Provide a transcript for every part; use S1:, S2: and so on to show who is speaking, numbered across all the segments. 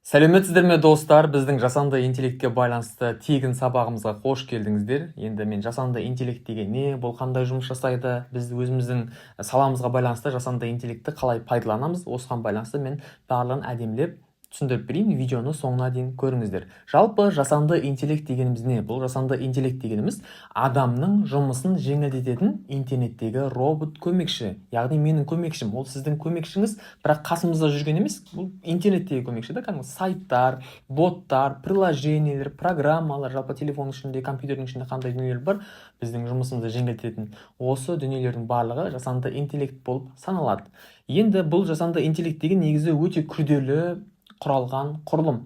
S1: Сәлеметсіздер ме, достар! Біздің жасанды интеллектке байланысты тегін сабағымызға қош келдіңіздер. Енді мен жасанды интеллект деген не, бұл қандай жұмыс жасайды, біз өзіміздің саламызға байланысты жасанды интеллектті қалай пайдаланамыз, осыған байланысты мен барлығын әдемілеп түсіндіріп берейін. Видеоны соңына дейін көріңіздер. Жалпы, жасанды интеллект дегеніміз не? Бұл жасанды интеллект дегеніміз – адамның жұмысын жеңілдететін интернеттегі робот көмекші, яғни менің көмекшім, ол сіздің көмекшіңіз, бірақ қасымызда жүрген емес, бұл интернеттегі көмекші да. Кәдімгі сайттар, боттар, приложениелер, программалар, жалпы телефонның ішінде, компьютердің ішінде қандай дүниелер бар, біздің жұмысымызды жеңілдететін, осы дүниелердің барлығы жасанды интеллект болып саналады. Енді бұл жасанды интеллект деген негізі өте күрделі құралған құрылым,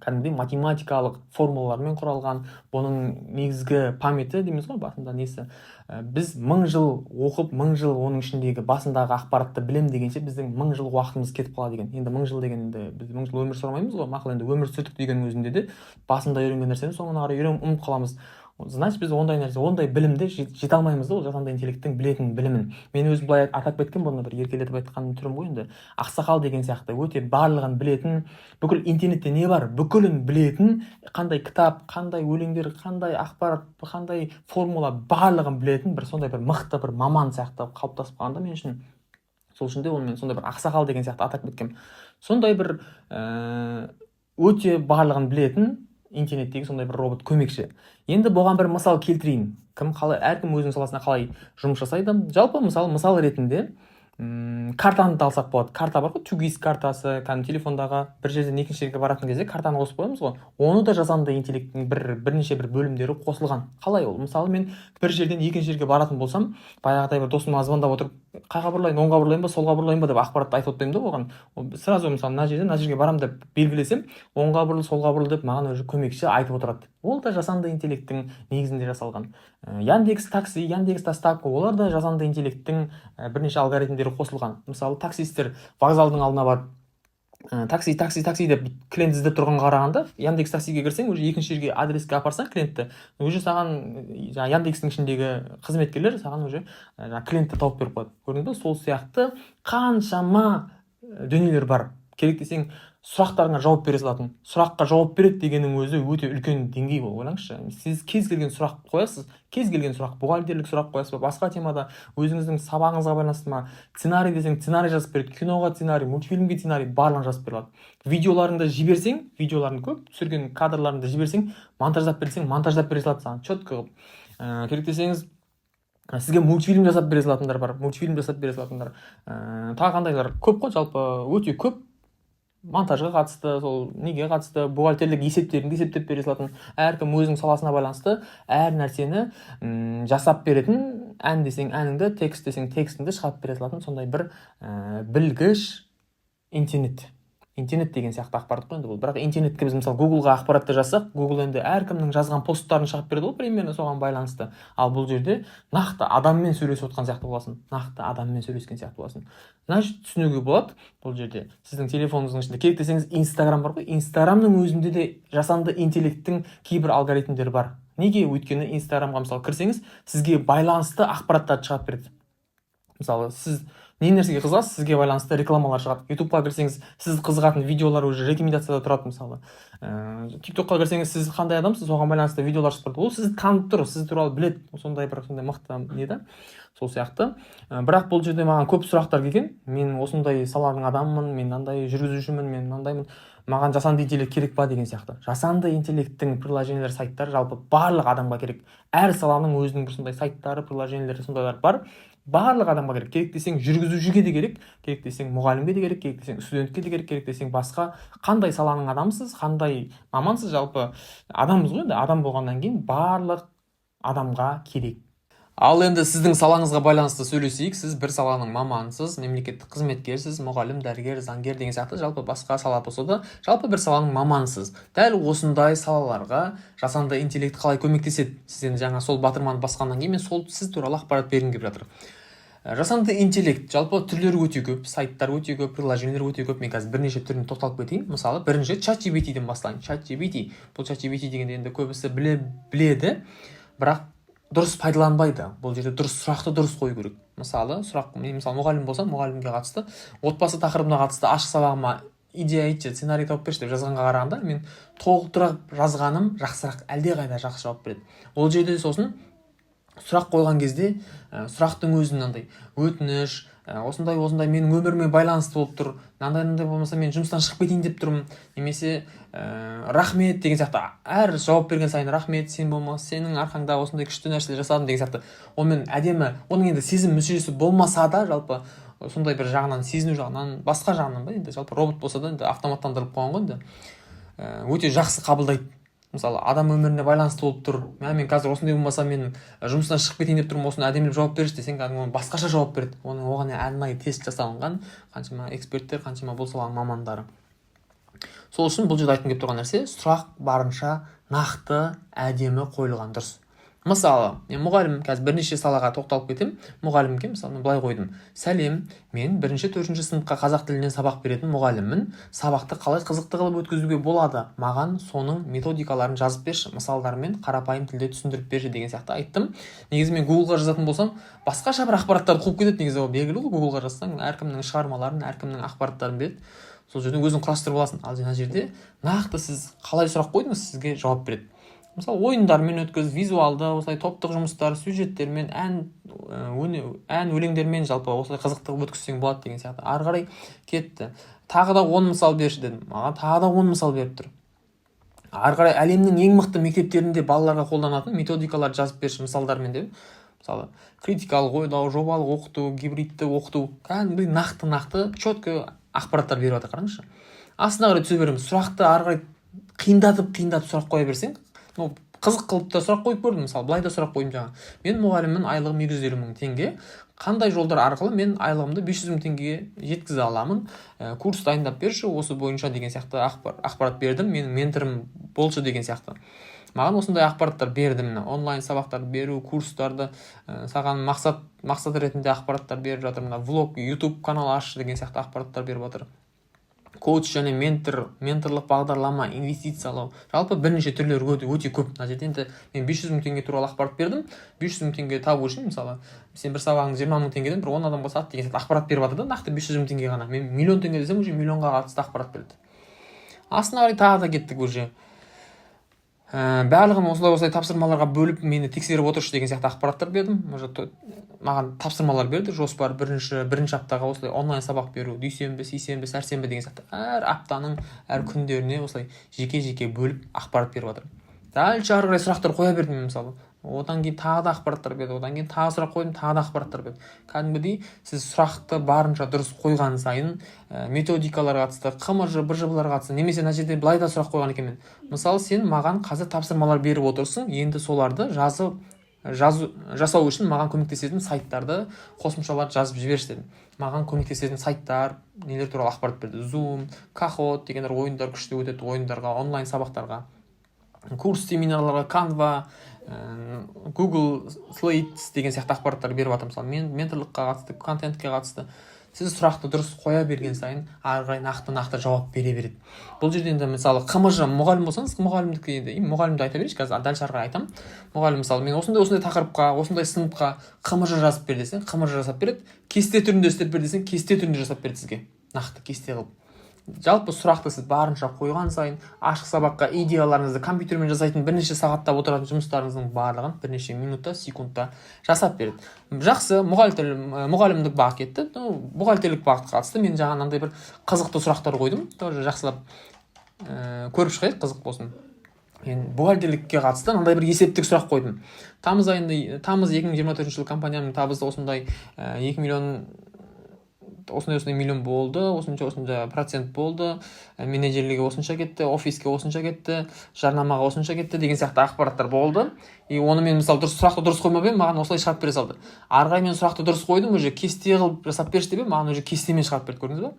S1: кәдімгідей математикалық формулалармен құралған. Бұның негізгі памяти дейміз ғой, басында несі, біз 1000 жыл оқып, 1000 жыл оның ішіндегі басындағы ақпаратты білем дегенше, біздің 1000 жыл уақытымыз кетіп қалады екен. Енді 1000 жыл деген, енді біз 1000 жыл өмір сүре алмаймыз ғой. Мақұл, енді өмір сүрдік дегеннің өзінде де басында үйренген нәрсені соңына қарай ұмытып қаламыз. Значит, біз ондай нәрсе, ондай білімді жете алмаймыз да, ол жасанды интеллекттің білетін білімін. Мен өзім былай атап кеткен, бұны бір еркелетіп айтқан түрім ғой енді, ақсақал деген сияқты, өте барлығын білетін, бүкіл интернетте не бар, бүкілін білетін, қандай кітап, қандай өлеңдер, қандай ақпарат, қандай формула, барлығын білетін бір сондай бір мықты бір маман сияқты қалыптасып қалған да мен үшін. Сол үшін де оны мен сондай бір ақсақал деген сияқты атап кеткенмін. Сондай бір өте барлығын білетін интернеттегі сондай бір робот көмекші. Енді бұған бір мысал келтірейін. Кім қалай, әркім өзінің саласында қалай жұмыс жасайды. Жалпы, мысалы, мысал ретінде картаны да алсақ болады. Карта бар ғой, 2ГИС картасы, кәдімгі телефондағы бір жерден екінші жерге баратын кезде картаны қосып қоямыз ғой. Оны да жасанды интеллекттің бірнеше бір бөлімдері қосылған. Қалай ол? Мысалы, мен бір жерден екінші жерге баратын болсам, баяғыдай бір досыма звондап отырып, қайға бұрылайын, оңға бұрылайын ба, солға бұрылайын ба деп ақпаратты айтып отпаймын да оған. Ол сразу, мысалы, мына жерден мына жерге барамын деп белгілесем, оңға бұрыл, солға бұрыл деп маған уже көмекші айтып отырады. Ол да жасанды интеллекттің негізінде жасалған. Яндекс Такси, Яндекс Доставка, олар да жасанды интеллекттің бірнеше алгоритмдері қосылған. Мысалы, таксисттер вокзалдың алдына барып, такси, такси, такси деп клиент іздеп тұрғанға қарағанда, Яндекс Таксиге кірсең, уже екінші жерге, адреске апарсаң клиентті, уже саған жаңағы Яндекстің ішіндегі қызметкерлер саған уже жаңағы клиентті тауып беріп қояды. Көрдіңіз ба? Сол сияқты қаншама дүниелер бар. Керек десең, сұрақтарыңа жауап бере салатын. Сұраққа жауап береді дегеннің өзі өте үлкен деңгей ол. Ойлаңызшы, сіз кез келген сұрақ қоясыз, кез келген сұрақ, бухгалтерлік сұрақ қоясыз ба, басқа темада, өзіңіздің сабағыңызға байланысты ма, сценарий десең, сценарий жазып береді. Киноға сценарий, мультфильмге сценарий, барлығын жазып бере алады. Видеоларыңды жіберсең, видеоларын, көп түсірген кадрларыңды жіберсең, монтаждап берсең, монтаждап бере салады саған четко қылып. Керек десеңіз, сізге мультфильм жасап бере салатындар бар, мультфильм жасап бере салатындар. Тағы қандайлар көп қой, жалпы өте көп. Монтажға қатысты, сол неге қатысты, бухгалтерлік есептеріңді есептеп бере салатын, әркім өзінің саласына байланысты әр нәрсені жасап беретін, ән десең әніңді, текст десең текстіңді шығарып бере салатын сондай бір білгіш интернет. Интернет деген сияқты ақпарат қой енді бұл. Бірақ интернетке біз, мысалы, Гуглға ақпаратты жазсақ, Гугл енді әркімнің жазған посттарын шығарып береді ғой примерно соған байланысты. Ал бұл жерде нақты адаммен сөйлесіп отқан сияқты боласың, нақты адаммен сөйлескен сияқты боласың. Значит, түсінуге болады, бұл жерде сіздің телефоныңыздың ішінде, керек десеңіз, Инстаграм бар ғой, Инстаграмның өзінде де жасанды интеллекттің кейбір алгоритмдері бар. Неге? Өйткені Инстаграмға, мысалы, кірсеңіз, сізге байланысты ақпараттарды шығарып береді. Мысалы, сіз не нәрсеге қызығасыз, сізге байланысты рекламалар шығады. Ютубқа кірсеңіз, сіз қызығатын видеолар уже рекомендацияда тұрады. Мысалы, Тик Токқа кірсеңіз, сіз қандай адамсыз, соған байланысты видеолар шығып тұрады. Ол сізді танып тұр, сіз туралы біледі. Сондай бір сондай мықты не да. Сол сияқты. Бірақ бұл жерде маған көп сұрақтар келген: мен осындай саланың адамымын, мен мынандай жүргізушімін, мен мынандаймын, маған жасанды интеллект керек па деген сияқты. Жасанды интеллекттің приложениелер, сайттары жалпы барлық адамға керек. Әр саланың өзінің бір сондай сайттары, приложениелері, сондайлар бар. Барлық адамға керек. Керек десең, жүргізушіге де керек, керек десең, мұғалімге де керек, керек десең, студентке де керек, керек десең, басқа қандай саланың адамысыз, қандай мамансыз, жалпы адамбыз ғой енді. Адам болғаннан кейін барлық адамға керек. Ал енді сіздің салаңызға байланысты сөйлесейік. Сіз бір саланың маманысыз, мемлекеттік қызметкерсіз, мұғалім, дәрігер, заңгер деген сияқты, жалпы басқа сала болса да, жалпы бір саланың маманысыз. Дәл осындай салаларға жасанды интеллект қалай көмектеседі? Сіз енді жаңа сол батырманы басқаннан кейін мен сол сіз туралы ақпарат бергім келіп жатыр. Жасанды интеллект жалпы түрлері өте көп, сайттар өте көп, приложениелер өте көп. Мен қазір бірнеше түріне тоқталып кетейін. Мысалы, бірінші Чат GPT-ден бастайын. Чат GPT. Бұл Чат GPT дегенде енді көбісі біледі, бірақ дұрыс пайдаланбайды. Бұл жерде дұрыс сұрақты дұрыс қою керек. Мысалы, сұрақ, мен, мысалы, мұғалім болсам, мұғалімге қатысты, отбасы тақырыбына қатысты ашық сабағыма Идея айтшы, сценарий тауып берші деп жазғанға қарағанда, мен толықтырып жазғаным жақсырақ, әлдеқайда жақсы жауап береді. Ол жерде сосын сұрақ қойған кезде сұрақтың өзі мынандай: өтініш, осындай осындай, менің өміріме байланысты болып тұр, мынандай мынандай болмаса, мен жұмыстан шығып кетейін деп тұрмын немесе рахмет деген сияқты. Әр жауап берген сайын «рахмет, сен болмаса, сенің арқаңда осындай күшті нәрселер жасадым» деген сияқты. Онымен әдемі, оның енді сезім мүшесі болмаса да, жалпы сондай бір жағынан, сезіну жағынан, басқа жағынан ба, енді жалпы робот болса да, енді автоматтандырылып қойған ғой енді, өте жақсы қабылдайды. Мысалы, адам өміріне байланысты болып тұр, мә, мен қазір осындай болмаса, мен жұмыстан шығып кетейін деп тұрмын, осыны әдемілеп жауап берші десең, кәдімгі оны басқаша жауап береді. Оның оған арнайы тест жасалынған, қаншама эксперттер, қаншама бұл саланың мамандары. Сол үшін бұл жерде айтқым келіп тұрған нәрсе: сұрақ барынша нақты, әдемі қойылған дұрыс. Мысалы, мен мұғалім, қазір бірнеше салаға тоқталып кетемін. Мұғалімге, мысалы, мен былай қойдым: «Сәлем, мен бірінші, төртінші сыныпқа қазақ тілінен сабақ беретін мұғаліммін. Сабақты қалай қызықты қылып өткізуге болады? Маған соның методикаларын жазып берші, мысалдармен қарапайым тілде түсіндіріп берші» деген сияқты айттым. Негізі, мен Гуглға жазатын болсам, басқаша бір ақпараттарды қуып кетеді. Негізі ол белгілі ғой, Гуглға жазсаң, әркімнің шығармаларын, әркімнің ақпараттарын береді, сол жерден өзің құрастырып аласың. Ал мына жерде нақты сіз қалай сұрақ қойдыңыз, сізге жауап береді. Мысалы, ойындармен өткіз, визуалды, осылай топтық жұмыстар, сюжеттермен, ән өлеңдермен, жалпы осылай қызықты қылып өткізсең болады деген сияқты. Ары қарай кетті. «Тағы да 10 мысал берші» дедім, маған тағы да 10 мысал беріп тұр. Ары қарай «әлемнің ең мықты мектептерінде балаларға қолданатын методикаларды жазып берші мысалдармен» деп. Мысалы, критикалық ойлау, жобалық оқыту, гибридті оқыту, кәдімгідей нақты нақты четко ақпараттар беріп жатыр. Қараңызшы, астына қарай түсе береміз. Сұрақты ары қарай қиындатып, қиындатып сұрақ қоя берсең, ну, қызық қылып та сұрақ қойып көрдім. Мысалы, былай да сұрақ қойдым жаңа: «Мен мұғаліммін, айлығым 250 000 теңге. Қандай жолдар арқылы мен айлығымды 500 000 теңгеге жеткізе аламын? Курс дайындап берші осы бойынша» деген сияқты ақпарат бердім. «Менің менторым болшы» деген сияқты. Маған осындай ақпараттар берді. Міне, онлайн сабақтарды беру, курстарды, саған мақсат ретінде ақпараттар беріп жатыр. Мына влог, YouTube канал аш деген сияқты ақпараттар беріп жатыр. Коуч және ментор, менторлық бағдарлама, инвестициялау, жалпы бірнеше түрлері өте, өте көп. Мына жерде енді мен 500 мың теңге туралы ақпарат бердім. 500 мың теңге табу үшін, мысалы, сен бір сабағыңды 20 мың теңгеден бір 10 адамға сат деген сияқты ақпарат беріп жатыр да. Нақты 500 мың теңге ғана. Мен миллион теңге десем, уже миллионға қатысты ақпарат береді. Астына қарай тағы да кеттік уже. Барлығын осылай осылай тапсырмаларға бөліп, мені тексеріп отыршы деген сияқты ақпараттар бердім. Уже маған тапсырмалар берді, жоспар: бірінші аптаға осылай онлайн сабақ беру, дүйсенбі, сейсенбі, сәрсенбі деген сияқты, әр аптаның әр күндеріне осылай жеке жеке бөліп ақпарат беріп жатыр. Дальше ары қарай сұрақтар қоя бердім мен. Мысалы, одан кейін тағы да ақпараттар берді. Одан кейін тағы сұрақ қойдым, тағы да ақпараттар берді. Кәдімгідей сіз сұрақты барынша дұрыс қойған сайын, методикаларға қатысты, ҚМЖ, БЖБ-ларға қатысты, немесе мына жерде былай да сұрақ қойған екенмін. Мысалы, «Сен маған қазір тапсырмалар беріп отырсың, енді соларды жазып жазу жасау үшін маған көмектесетін сайттарды, қосымшаларды жазып жіберші» дедім. Маған көмектесетін сайттар, нелер туралы ақпарат берді. Zoom, Kahoot дегендер, ойындар күшті өтеді, ойындарға, онлайн сабақтарға, курс, семинарларға, Canva, Google Slides деген сияқты ақпараттар беріп жатыр. Мысалы, мен менторлыққа қатысты, контентке қатысты. Сіз сұрақты дұрыс қоя берген сайын, ары қарай нақты нақты жауап бере береді. Бұл жерде енді, мысалы, ҚМЖ, мұғалім болсаңыз, мұғалімдікі енді, мұғалімді айта берейінші, қазір дальше ары қарай айтамын. Мұғалім, мысалы, «мен осындай осындай тақырыпқа, осындай сыныпқа ҚМЖ жазып бер» десең, ҚМЖ жасап береді. «Кесте түрінде істеп бер» десең, кесте түрінде жасап береді сізге, нақты кесте қылып. Жалпы сұрақты сіз барынша қойған сайын, ашық сабаққа идеяларыңызды, компьютермен жасайтын, бірнеше сағаттап отыратын жұмыстарыңыздың барлығын бірнеше минутта, секундта жасап береді. Жақсы, мұғалімдік бағыт кетті. Ну, бухгалтерлік бағытқа қатысты мен жаңа мынандай бір қызықты сұрақтар қойдым, тоже жақсылап көріп шығайық, қызық болсын. Мен бухгалтерлікке қатысты мынандай бір есептік сұрақ қойдым. Тамыз айында, тамыз 2024 жылы компанияның табысы осындай 2 миллион, осындай осындай миллион болды, осынша осынша процент болды, менеджерлерге осынша кетті, офиске осынша кетті, жарнамаға осынша кетті деген сияқты ақпараттар болды. И оны мен, мысалы, дұрыс сұрақты дұрыс қоймап едім, маған осылай шығарып бере салды. Ары қарай мен сұрақты дұрыс қойдым, уже «кесте қылып жасап берші» деп едім, маған уже кестемен шығарып берді. Көрдіңіз ба,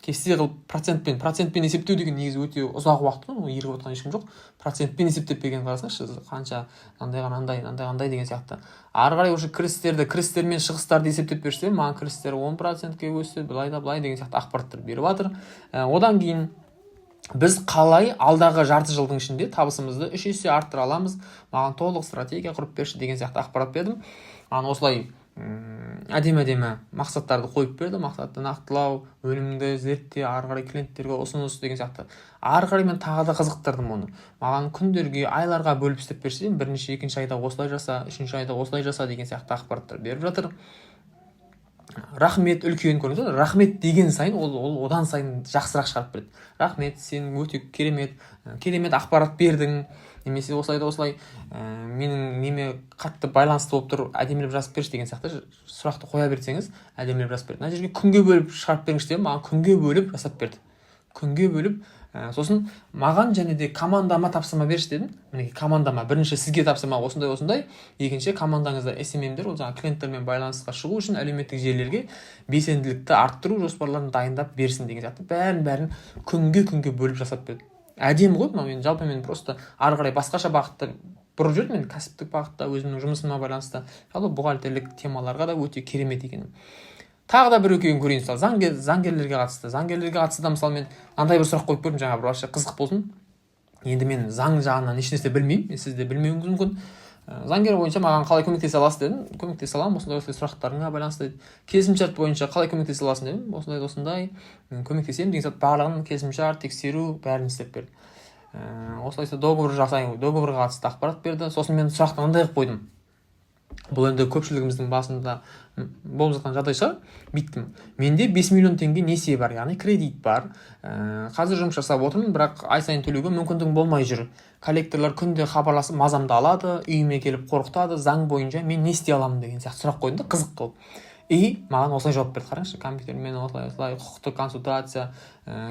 S1: кесте қылып, процентпен есептеу деген негізі өте ұзақ уақыт қой, оны ерігіп отырған ешкім жоқ. Процентпен есептеп бергенін қарасаңызшы, қанша, мынандайға мынандай, мынандай қандай деген сияқты. Ары қарай уже кірістер мен шығыстарды есептеп берсе, маған кірістер 10%-ке өсті, былай да былай деген сияқты ақпараттар беріп жатыр. Одан кейін «біз қалай алдағы жарты жылдың ішінде табысымызды 3 есе арттыра аламыз, маған толық стратегия құрып берші» деген сияқты ақпарат бердім. Маған осылай Әдемі әдемі мақсаттарды қойып берді. Мақсатты нақтылау, өнімді зертте, ары қарай клиенттерге ұсыныс деген сияқты. Ары қарай мен тағы да қызықтырдым оны. Маған күндерге, айларға бөліп істеп берсе, бірінші, екінші айда осылай жаса, үшінші айда осылай жаса деген сияқты ақпараттар беріп жатыр. Рахмет үлкен, көрдіңіз ба? Рахмет деген сайын ол одан сайын жақсырақ шығарып береді. Рахмет, сен өте керемет, керемет ақпарат бердің немесе осылай да осылай, менің неме қатты байланысты болып тұр, әдемілеп жазып берші деген сияқты сұрақты қоя берсеңіз, әдемілеп жазып береді. Мына жерге күнге бөліп шығарып беріңізші дедім, маған күнге бөліп жасап берді, күнге бөліп. Сосын маған және де командама тапсырма берші дедім. Мінекей, командама бірінші сізге тапсырма осындай, осындай, екінші командаңызда СММдер, ол жаңағы клиенттермен байланысқа шығу үшін әлеуметтік желілерге белсенділікті арттыру жоспарларын дайындап берсін деген сияқты. Бәрін бәрін күнге күнге бөліп жасап берді. Әдемі ғой мынау. Мен жалпы, мен просто ары қарай басқаша бағытта бұрып жібердім. Мен кәсіптік бағытта, өзімнің жұмысыма байланысты, жалпы бухгалтерлік темаларға да өте керемет екен. Тағы да бір екеуін көрейін. Мысалы, заңгерлерге қатысты. Заңгерлерге қатысты да, мысалы, мен андай бір сұрақ қойып көрдім жаңа, бір вообще қызық болсын. Енді мен заң жағынан ешнәрсе білмеймін, сіз де білмеуіңіз мүмкін. Заңгер бойынша маған қалай көмектесе аласыз дедім. Көмектесе аламын, осындай осындай сұрақтарыңа байланысты дейді. Келісімшарт бойынша қалай көмектесе аласың дедім. Осындай осындай көмектесемін деген сияқты, барлығын, келісімшарт тексеру, бәрін істеп берді. Осылай договор жасаймын, договорға қатысты ақпарат берді. Сосын мен сұрақты мынандай қылып қойдым, бұл енді көпшілігіміздің басында болып жатқан жағдай шығар. Бүйттім: менде 5 миллион теңге несие бар, яғни кредит бар. Қазір жұмыс жасап отырмын, бірақ ай сайын төлеуге мүмкіндігім болмай жүр. Коллекторлар күнде хабарласып, мазамды алады, үйіме келіп қорқытады. Заң бойынша мен не істей аламын деген сияқты сұрақ қойдым да, қызық қылып. И маған осылай жауап берді. Қараңызшы: компьютермен осылай осылай, құқықтық консультация,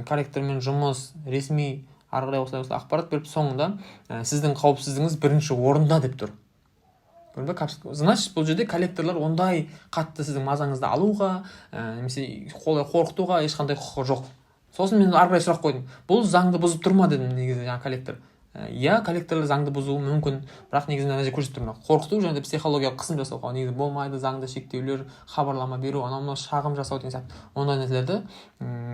S1: коллектормен жұмыс, ресми, ары қарай осылай осылай ақпарат беріп, соңында сіздің қауіпсіздігіңіз бірінші орында деп тұр. Көрдің ба? Значит, бұл жерде коллекторлар ондай қатты сіздің мазаңызды алуға немесе олай қорқытуға ешқандай құқығы жоқ. Сосын мен ары қарай сұрақ қойдым: бұл заңды бұзып тұр ма дедім. Негізі жаңағы коллектор, иә, коллекторлар заңды бұзуы мүмкін, бірақ негізі мына жерде көрсетіп тұр: мына қорқыту және де психологиялық қысым жасауға негізі болмайды, заңды шектеулер, хабарлама беру, анау мынау шағым жасау деген сияқты ондай нәрселерді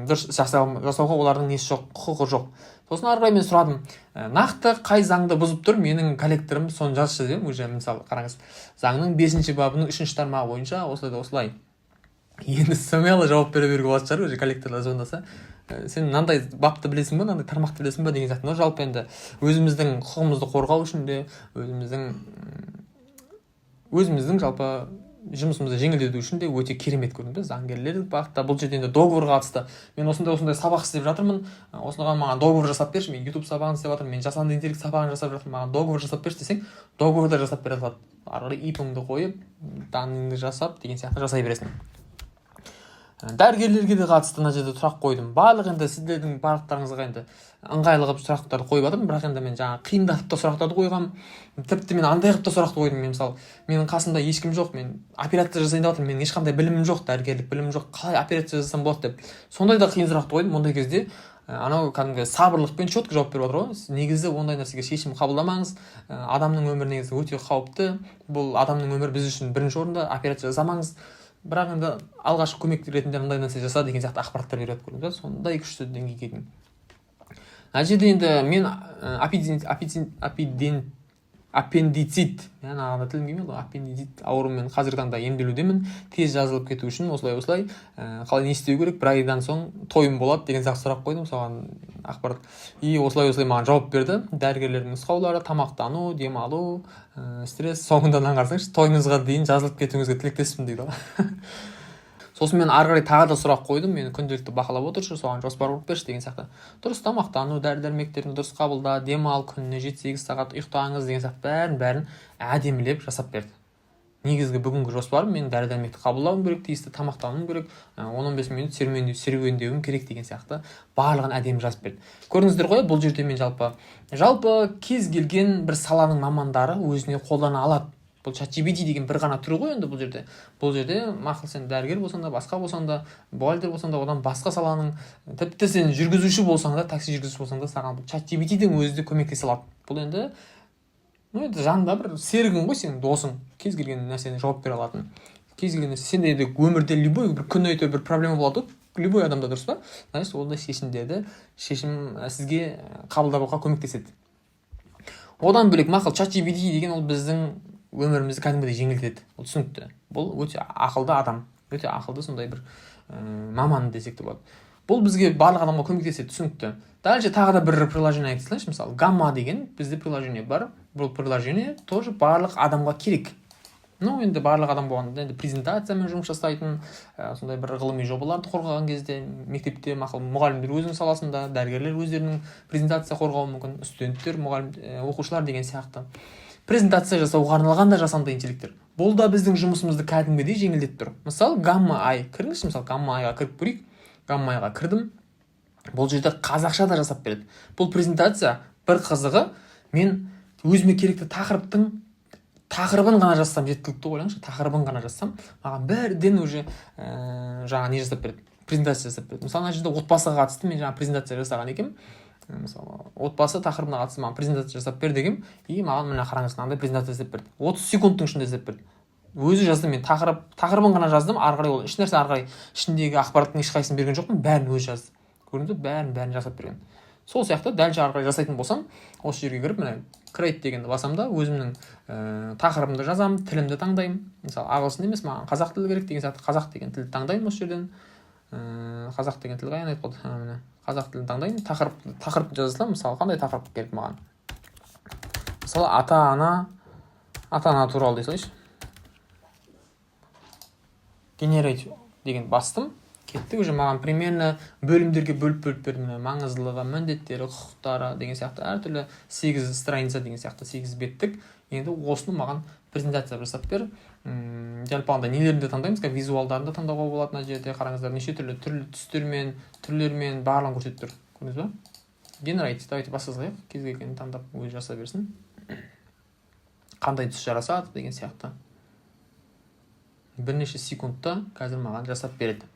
S1: дұрыс жасауға олардың несі жоқ, құқығы жоқ. Сосын ары қарай мен сұрадым: нақты қай заңды бұзып тұр менің коллекторым, соны жазшы дедім. Уже, мысалы, қараңыз, заңның бесінші бабының үшінші тармағы бойынша осылай да осылай. Енді смело жауап бере беруге болатын шығар уже коллекторлар звондаса: сен мынандай бапты білесің ба, мынандай тармақты білесің ба деген сияқты. Но жалпы енді өзіміздің құқығымызды қорғау үшін де, өзіміздің жалпы жұмысымызды жеңілдету үшін де өте керемет, көрдіңіз бе? Заңгерлер бағытта бұл жерде енді договорға қатысты: мен осындай осындай сабақ істеп жатырмын, осыған маған договор жасап берші, мен Ютуб сабағын істеп жатырмын, мен жасанды интеллект сабағын жасап жатырмын, маған договор жасап берші десең, договор да жасап бере салады. Ары қарай ИП-іңді қойып, данныйыңды жасап деген сияқты жасай бересің. Дәрігерлерге де қатысты мына жерде сұрақ қойдым. Барлық енді сіздердің барлықтарыңызға енді ыңғайлы қылып сұрақтарды қойып жатырмын, бірақ енді мен жаңағы қиындатып та сұрақтарды қойғанмын. Тіпті мен андай қылып та сұрақты қойдым. Мен, мысалы, менің қасымда ешкім жоқ, мен операция жасайын деп жатырмын, менің ешқандай білімім жоқ, дәрігерлік білімім жоқ, қалай операция жасасам болады деп, сондай да қиын сұрақты қойдым. Ондай кезде анау кәдімгі сабырлықпен четко жауап беріп жатыр ғой. Негізі ондай нәрсеге шешім қабылдамаңыз, адамның өмірі негізі өте қауіпті, бұл адамның өмірі біз үшін бірінші орында, операция жасамаңыз, бірақ енді алғашқы көмек ретінде мындай нәрсе жаса деген сияқты ақпараттар беріп жатыр. Көрдіңіз ба, сондай күшті деңгейге дейін. Ана жерде енді мен аппендицит, ана тілім келмейді ғой, аппендицит ауруымен қазіргі таңда емделудемін, тез жазылып кету үшін осылай осылай қалай, не істеу керек, бір айдан соң тойым болады деген сияқты сұрақ қойдым соған ақпарат. И осылай осылай маған жауап берді: дәрігерлердің нұсқаулары, тамақтану, демалу, стресс. Соңында мынаны қарасаңызшы: тойыңызға дейін жазылып кетуіңізге тілектеспін дейді ғой. Сосын мен ары қарай тағы да сұрақ қойдым: мені күнделікті бақылап отыршы, соған жоспар құрып берші деген сияқты. Дұрыс тамақтану, дәрі дәрмектерін дұрыс қабылда, демал, күніне 7-8 сағат ұйықтаңыз деген сияқты, бәрін бәрін әдемілеп жасап берді. Негізгі бүгінгі жоспарым: мен дәрі дәрмекті қабылдауым керек, тиісті тамақтануым керек, 10-15 минут серуендеуім керек деген сияқты, барлығын әдемі жазып берді. Көрдіңіздер ғой, бұл жерде мен жалпы кез келген бір саланың мамандары өзіне қолдана алады. Бұл чат GPT деген бір ғана түрі ғой. Енді бұл жерде мақұл, сен дәрігер болсаң да, басқа болсаң да, бухгалтер болсаң да, одан басқа саланың, тіпті сен жүргізуші болсаң да, такси жүргізуші болсаң да, саған бұл чат GPT-дің өзі де көмектесе алады. Бұл енді, ну, енді жанында бір серігің ғой, сенің досың, кез келген нәрсені жауап бере алатын. Кез келген нәрсе сенде енді өмірде любой бір күн әйтеуір бір проблема болады ғой любой адамда, дұрыс па? Значит, ондай шешімдерді, шешім сізге қабылдауға көмектеседі. Одан бөлек, мақұл, чат GPT деген ол біздің Өмірімізді кәдімгідей жеңілдетеді, ол түсінікті. Бұл өте ақылды адам, өте ақылды сондай бір маман десек те болады. Бұл бізге, барлық адамға көмектеседі, түсінікті. Дальше тағы да бір приложение айта салайыншы. Мысалы, Гамма деген бізде приложение бар. Бұл приложение тоже барлық адамға керек. Ну, енді барлық адам болғанда, енді презентациямен жұмыс жасайтын, сондай бір ғылыми жобаларды қорғаған кезде мектепте, мақұл, мұғалімдер өзінің саласында, дәрігерлер өздерінің презентация қорғауы мүмкін, студенттер, мұғалім, оқушылар деген сияқты. Презентация жасауға арналған да жасанды интеллекттер. Бұл да біздің жұмысымызды кәдімгідей жеңілдетіп тұр. Мысалы, Гамма Ай, кіріңізші. Мысалы, Гамма Айға кіріп көрейік. Гамма Айға кірдім. Бұл жерде қазақша да жасап береді бұл презентация. Бір қызығы, мен өзіме керекті тақырыптың тақырыбын ғана жазсам жеткілікті. Ойлаңызшы, тақырыбын ғана жазсам, маған бірден уже жаңа не жасап береді, презентация жасап береді. Мысалы, мына жерде отбасыға қатысты мен жаңа презентация жасаған екенмін. Мысалы, отбасы тақырыбына қатысты маған презентация жасап бер дегенмін. И маған, міне, қараңыз, мынандай презентация жасап берді. 30 секундтың ішінде жасап берді. Өзі жазды. Мен тақырыбын ғана жаздым, ары қарай ол ешнәрсе, ары қарай ішіндегі ақпараттың ешқайсысын берген жоқпын, бәрін өзі жазды. Көрдіңіз бе, бәрін жасап берген. Сол сияқты дәл ары қарай жасайтын болсам, осы жерге кіріп, міне, create дегенді басамын да, өзімнің тақырыбымды жазамын, тілімді таңдаймын. Мысалы, ағылшын емес, маған қазақ тілі керек деген сияқты, қазақ деген тілді таңдаймын осы жерден. Қазақ деген тіл қаян айтып қалды? Міне, қазақ тілін таңдаймын. Тақырыпты жаза саламын. Мысалы, қандай тақырып керек маған? Мысалы, ата ана туралы дей салайыншы. Generate деген бастым, кетті. Уже маған примерно бөлімдерге бөліп бөліп берді. Міне, маңыздылығы, міндеттері, құқықтары деген сияқты, әртүрлі сегіз страница деген сияқты, сегіз беттік. Енді осыны маған презентация жасап бер. Жалпы алғанда нелерін де таңдаймыз, визуалдарын да таңдауға болады. Мына жерде қараңыздар, неше түрлі түрлі түстермен, түрлермен барлығын көрсетіп тұр, көрдіңіз ба? Generate, давайте баса салайық. Кез келгенін таңдап, өзі жасай берсін, қандай түс жарасады деген сияқты. Бірнеше секундта қазір маған жасап береді.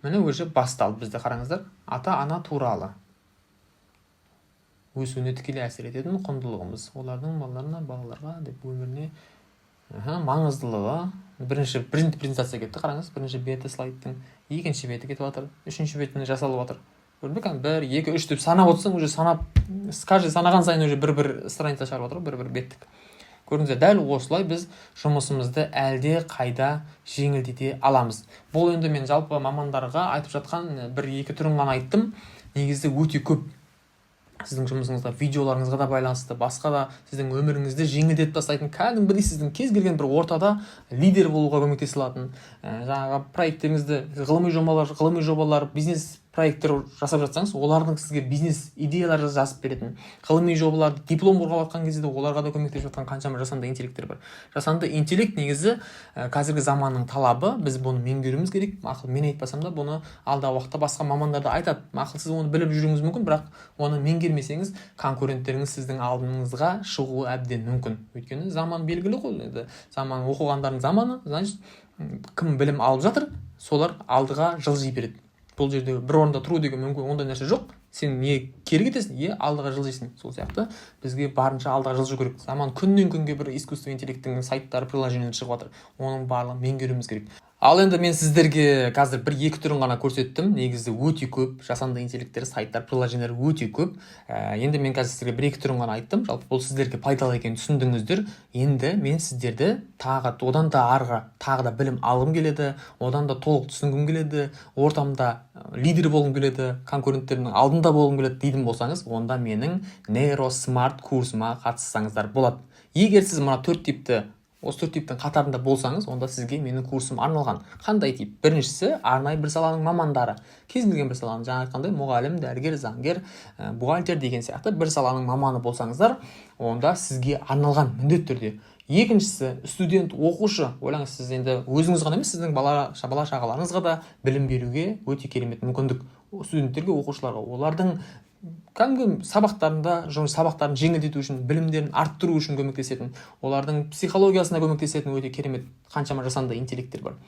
S1: Міне, уже басталды бізде, қараңыздар. Ата ана туралы: өсуіне тікелей әсер ететін құндылығымыз, олардың балаларына, балаларға деп өміріне, аха, маңыздылығы. Бірінші презентация кетті, қараңыз. Бірінші беті слайдтың, екінші беті кетіп жатыр, үшінші бетіне жасалып жатыр. Көрдің бе? Кәдімгі бір, екі, үш деп санап отырсаң, уже санап, каждый санаған сайын уже бір бір страница шығарып жатыр ғой, бір бір беттік. Көрдіңіздер, дәл осылай біз жұмысымызды әлде қайда жеңілдете аламыз. Бұл енді мен жалпы мамандарға айтып жатқан бір екі түрін ғана айттым. Негізі өте көп, сіздің жұмысыңызға, видеоларыңызға да байланысты, басқа да сіздің өміріңізді жеңілдетіп тастайтын, кәдімгідей сіздің кез келген бір ортада лидер болуға көмектесе алатын, жаңағы проекттеріңізді, ғылыми жобалар, бизнес проекттер жасап жатсаңыз, олардың сізге бизнес идеялар жазып беретін, ғылыми жобалар, диплом қорғап жатқан кезде де оларға да көмектесіп жатқан қаншама жасанды интеллекттер бар. Жасанды интеллект негізі қазіргі заманның талабы, біз бұны меңгеруіміз керек. Мақұл, мен айтпасам да, бұны алдағы уақытта басқа мамандар да айтады. Мақұл, сіз оны біліп жүруіңіз мүмкін, бірақ оны меңгермесеңіз, конкуренттеріңіз сіздің алдыңызға шығуы әбден мүмкін. Өйткені заман белгілі ғой енді, заман оқығандардың заманы. Значит, кім білім алып жатыр, солар алдыға жылжи береді. Бұл жерде бір орында тұру деген мүмкін, ондай нәрсе жоқ. Сен не кері кетесің, не алдыға жылжисың. Сол сияқты бізге барынша алдыға жылжу керек. Заман күннен күнге бір искусственный интеллекттің сайттары, приложениелері шығып жатыр, оның барлығын меңгеруіміз керек. Ал енді мен сіздерге қазір бір екі түрін ғана көрсеттім. Негізі өте көп жасанды интеллекттер, сайттар, приложениелер өте көп. Енді мен қазір сіздерге бір екі түрін ғана айттым. Жалпы бұл сіздерге пайдалы екенін түсіндіңіздер. Енді мен сіздерді тағы одан да арғы тағы да білім алғым келеді, одан да толық түсінгім келеді, ортамда лидер болғым келеді, конкуренттерімнің алдында болғым келеді дейтін болсаңыз, онда менің нейросмарт курсыма қатыссаңыздар болады. Егер сіз мына төрт типті, осы төрт типтің қатарында болсаңыз, онда сізге менің курсым арналған. Қандай тип? Біріншісі – арнайы бір саланың мамандары. Кез келген бір саланың, жаңа айтқандай, мұғалім, дәрігер, заңгер, бухгалтер деген сияқты бір саланың маманы болсаңыздар, онда сізге арналған міндетті түрде. Екіншісі – студент, оқушы. Ойлаңыз, сіз енді өзіңіз ғана емес, сіздің бала шағаларыңызға да білім беруге өте керемет мүмкіндік. Студенттерге, оқушыларға, олардың кәдімгі сабақтарында, жұмыс сабақтарын жеңілдету үшін, білімдерін арттыру үшін көмектесетін, олардың психологиясына көмектесетін өте керемет қаншама жасанды интеллекттер бар.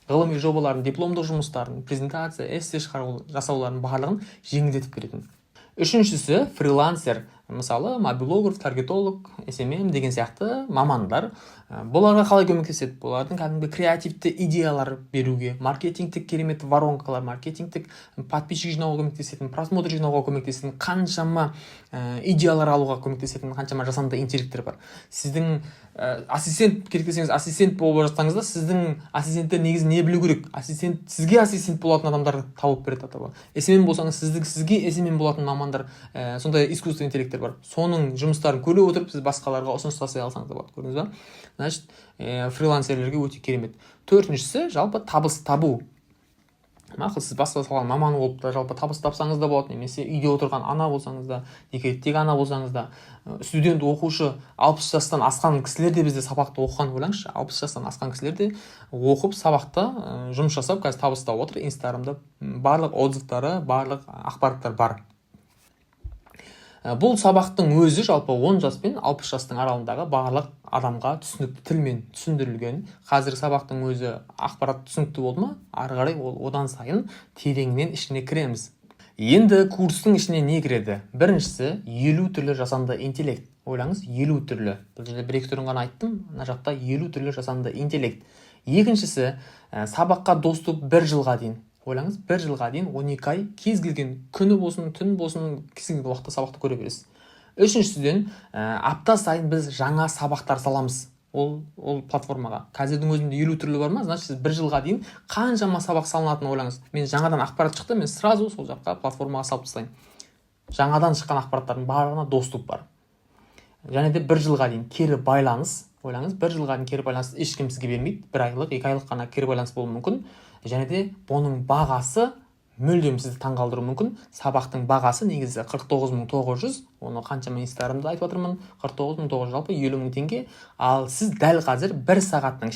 S1: Ғылыми жобаларын, дипломдық жұмыстарын, презентация, эссе шығару, жасауларын барлығын жеңілдетіп беретін. Үшіншісі – фрилансер. Мысалы, мобилограф, таргетолог, СММ деген сияқты мамандар. Бұларға қалай көмектеседі? Бұлардың кәдімгі креативті идеялар беруге, маркетингтік керемет воронкалар, маркетингтік подписчик жинауға көмектесетін, просмотр жинауға көмектесетін, қаншама идеялар алуға көмектесетін қаншама жасанды интеллекттер бар. Сіздің ассистент керек десеңіз, ассистент болып жатсаңыз да, сіздің ассистенттер негізі не білу керек? Ассистент, сізге ассистент болатын адамдар тауып береді. Атап, СММ болсаңыз, сізге СММ болатын мамандар, сондай искусственный интеллекттер бар. Соның жұмыстарын көре отырып, сіз басқаларға ұсыныс жасай алсаңыз да болады. Көрдіңіз ба? Значит, фрилансерлерге өте керемет. Төртіншісі — жалпы табыс табу. Мақұл, сіз басқа саланың маманы болып та жалпы табыс тапсаңыз да болады, немесе үйде отырған ана болсаңыз да, декреттегі ана болсаңыз да, студент, оқушы, 60 жастан асқан кісілер де бізде сабақты оқыған. Ойлаңызшы, 60 жастан асқан кісілер де оқып, сабақта жұмыс жасап, қазір табыс тауып отыр. Инстаграмда барлық отзывтары, барлық ақпараттар бар. Бұл сабақтың өзі жалпы 10 жас пен 60 жастың аралығындағы барлық адамға түсінікті тілмен түсіндірілген. Қазіргі сабақтың өзі ақпарат түсінікті болды ма? Ары қарай ол одан сайын тереңінен ішіне кіреміз. Енді курстың ішіне не кіреді? Біріншісі — 50 түрлі жасанды интеллект. Ойлаңыз, 50 түрлі. Бұл жерде бір екі түрін ғана айттым, мына жақта 50 түрлі жасанды интеллект. Екіншісі — сабаққа доступ бір жылға дейін. Ойлаңыз, бір жылға дейін, 12 ай, кез келген күні болсын, түн болсын, кез келген уақытта сабақты көре бересіз. Үшіншіден, апта сайын біз жаңа сабақтар саламыз ол платформаға. Қазірдің өзінде 50 түрлі бар ма? Значит, сіз бір жылға дейін қаншама сабақ салынатынын ойлаңыз. Мен жаңадан ақпарат шықты, мен сразу сол жаққа, платформаға салып тастаймын. Жаңадан шыққан ақпараттардың барлығына доступ бар. Және де бір жылға дейін кері байланыс. Ойлаңыз, бір жылға дейін кері байланыс ешкім сізге бермейді, бір айлық, 2 айлық қана кері байланыс болуы мүмкін. Және де бұның бағасы мүлдем сізді таңғалдыруы мүмкін. Сабақтың бағасы негізі 49 900. Оны қаншама Инстаграмда айтып жатырмын. 49 900, жалпы 50 000 теңге. Ал сіз дәл қазір бір сағаттың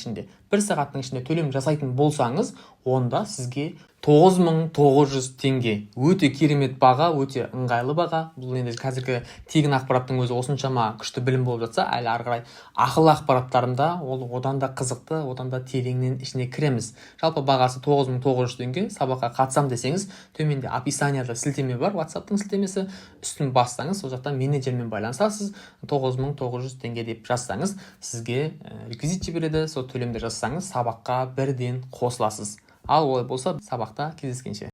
S1: ішінде төлем жасайтын болсаңыз, онда сізге 9900 теңге. Өте керемет баға, өте ыңғайлы баға. Бұл енді қазіргі тегін ақпараттың өзі осыншама күшті білім болып жатса, әлі ары қарай ақылы ақпараттарында ол одан да қызықты, одан да тереңнен ішіне кіреміз. Жалпы бағасы 9900 теңге. Сабаққа қатысам десеңіз, төменде описанияда сілтеме бар, WhatsAppтың сілтемесі. Үстін бассаңыз, сол жақта менеджермен байланысасыз. 9900 теңге деп жазсаңыз, сізге реквизит жібереді. Сол төлемді жасасаңыз, сабаққа бірден қосыласыз. Ал олай болса, сабақта кездескенше!